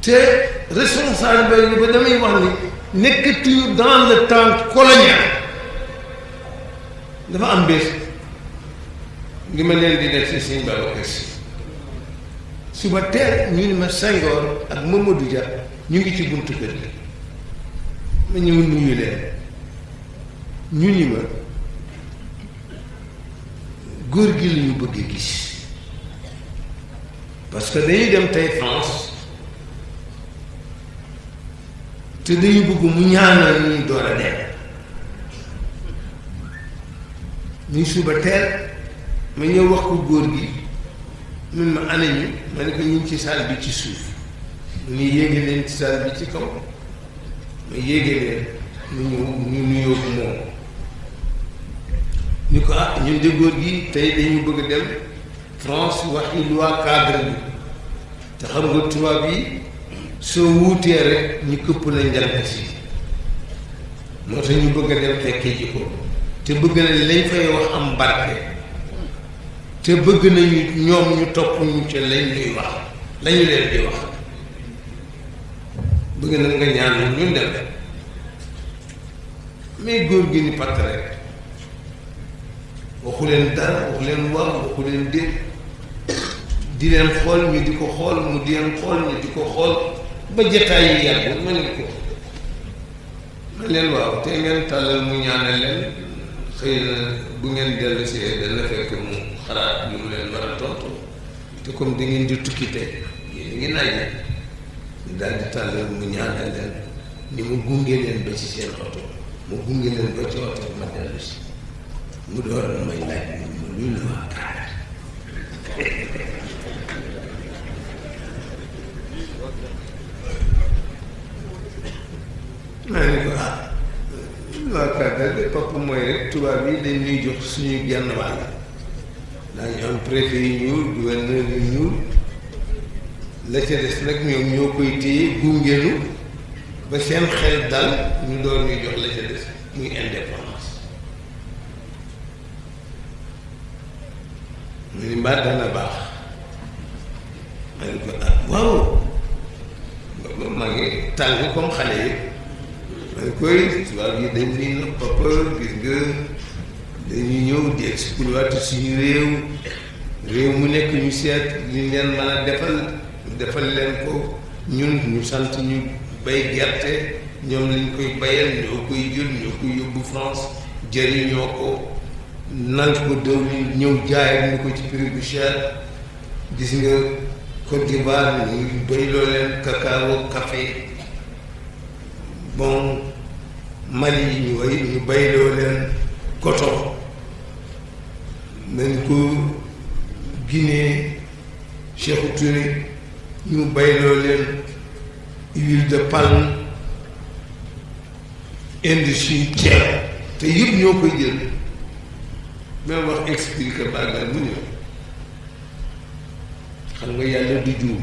te responsable ba damay wax ni nekkatuñu dans le temps colonial. dafa am bés li ma leen di def si Sëñ Babacar Si suba teel ñu ni ma Senghor ak Mamadou Dia ñu ngi ci buntu kër gi ma ñëw nuyu leen ñu ni ma góor gi li ñu bëgg gis parce que dañuy dem tey France te dañu bëgg mu ñaanal ñuy door a dem ñu suba teel ma ñëw wax ko góor gi mun ma ana ñu ma ne ko ñu ngi ci salle bi ci suuf mu ñu yéege leen ci salle bi ci kaw ma yéege leen ñu ñëw ñu nuyoo ko moom ñu ko ñun de góor gi tey dañu bëgg dem France waxi loi cadre bi te xam nga tubaab yi soo wuutee rek ñu këpp la njalka si moo tax ñu bëgg a dem fekkee ji ko te bëgg na lañ fay wax am barke te bëgg nañu ñoom ñu topp ñu ca lañ ñuy wax lañu leen di wax bëgg na nga ñaan ñun dem mais góor gi ni patt rek waxu leen dara waxu leen waaw waxu leen déet di leen xool ñu di ko xool mu di leen xool ñu di ko xool ba jataay yi yàgg ma ne ko ma leen waaw te ngeen tàllal mu ñaanal leen xëy na bu ngeen dellu si dana fekk mu xalaat lu mu leen war a tontu te comme da ngeen di tukki tey yéen ngi naaj ñu daal di tàllal mu ñaanal leen ni mu gunge leen ba ci seen oto mu gunge leen ba ci oto ma dellu si mu door a may laaj ma luy la waa kaar maa ni ko waa kaar de papa mooy rek tubaab yi dañ ñuy jox suñu genn wàll daañu am préfet yu ñuul gouverneur yu ñuul la ca des nag ñoom ñoo koy téye gungeenu ba seen xel dal ñu door ñuy jox la ca des muy indépendance mu ni mbaa dana baax ma ne ko waaw maa ngi tàng comme xale yi ma ne koy tubaab yi dañ ni na papa gis nga dañuy ñëw di exploiter suñu réew mu nekk ñu seet li leen mën a defal leen ko ñun ñu sant ñu bay gerte ñoom lañ koy bayal ñoo koy jël ñoo koy yóbbu France jëriñoo ko nal ko dëwlin ñëw jaay ñu ko ci prix bu cher gis nga Côte d'Ivoire ñu bayloo leen cacao café bon Mali ñu bayloo leen coton nañ ko Guinée Sékou Touré ñu bayloo leen huile de palme industrie ceeb te yëpp ñoo koy jël même wax expliqué baagal mu ñëw xam nga yàlla du juum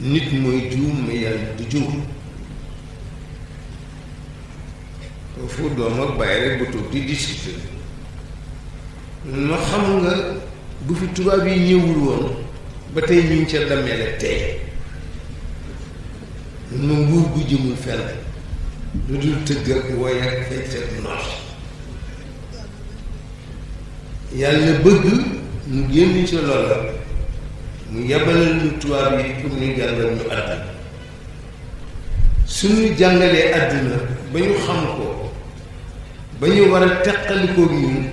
nit mooy juum mais yàlla du juum foofu doom ak bàyyi rek ba toog di discuter ma xam nga bu fi tubaab yi ñëwul woon ba tey ñu ngi ca damele tey nu nguur gu jëmul fenn lu dul tëgg ak woy ak fecc ak noos yàlla bëgg mu génn ci loola mu yabalal ñu tubaab yi pour ñu jàngal ñu àdduna suñu jàngalee àdduna ba ñu xam ko ba ñu war a teqalikoo ñun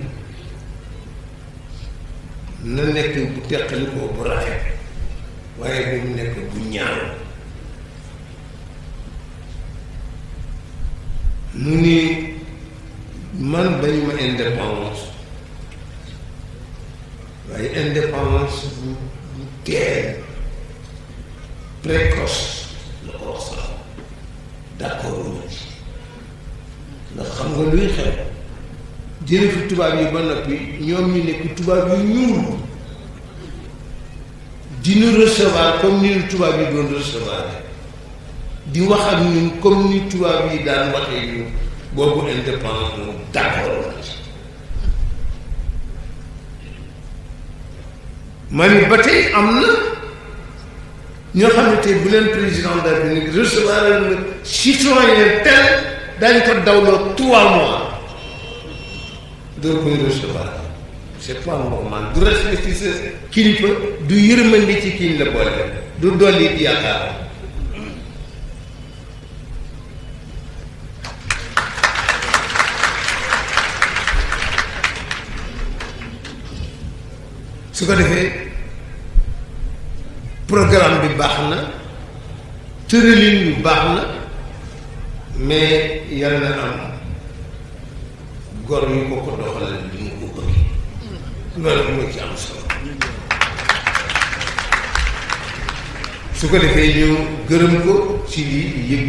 na nekk bu teqalikoo bu rafet waaye bu mu nekk bu ñaaw mu ni man bañu ma indépendance waaye indépendance bu teel précoce la ko wax sax d'accord ñu ci ndax xam nga luy xew jële fi tubaab yi ba noppi ñoom ñu nekk tubaab yu ñuul di ñu recevoir comme ni ñu tubaab yi doon recevoir di wax ak ñun comme ni tubaab yi daan waxee ñun boobu indépendance moom d'accord na ci ma ni ba tey am na ñoo xam ne tey bu leen président de la République recevoir le citoyen tel dañ ko dawloo 3 mois doo koy recevoir c'est pas normal du respecté sa kilifa du yërmandi ci kiñ la boole du dolli di yaakaar su ko defee programme bi baax na tëralin yu baax na mais yal na am gor yu ko ko doxalal bi mu ko bëgg loolu moo ci am solo su ko defee ñu gërëm ko ci lii yëg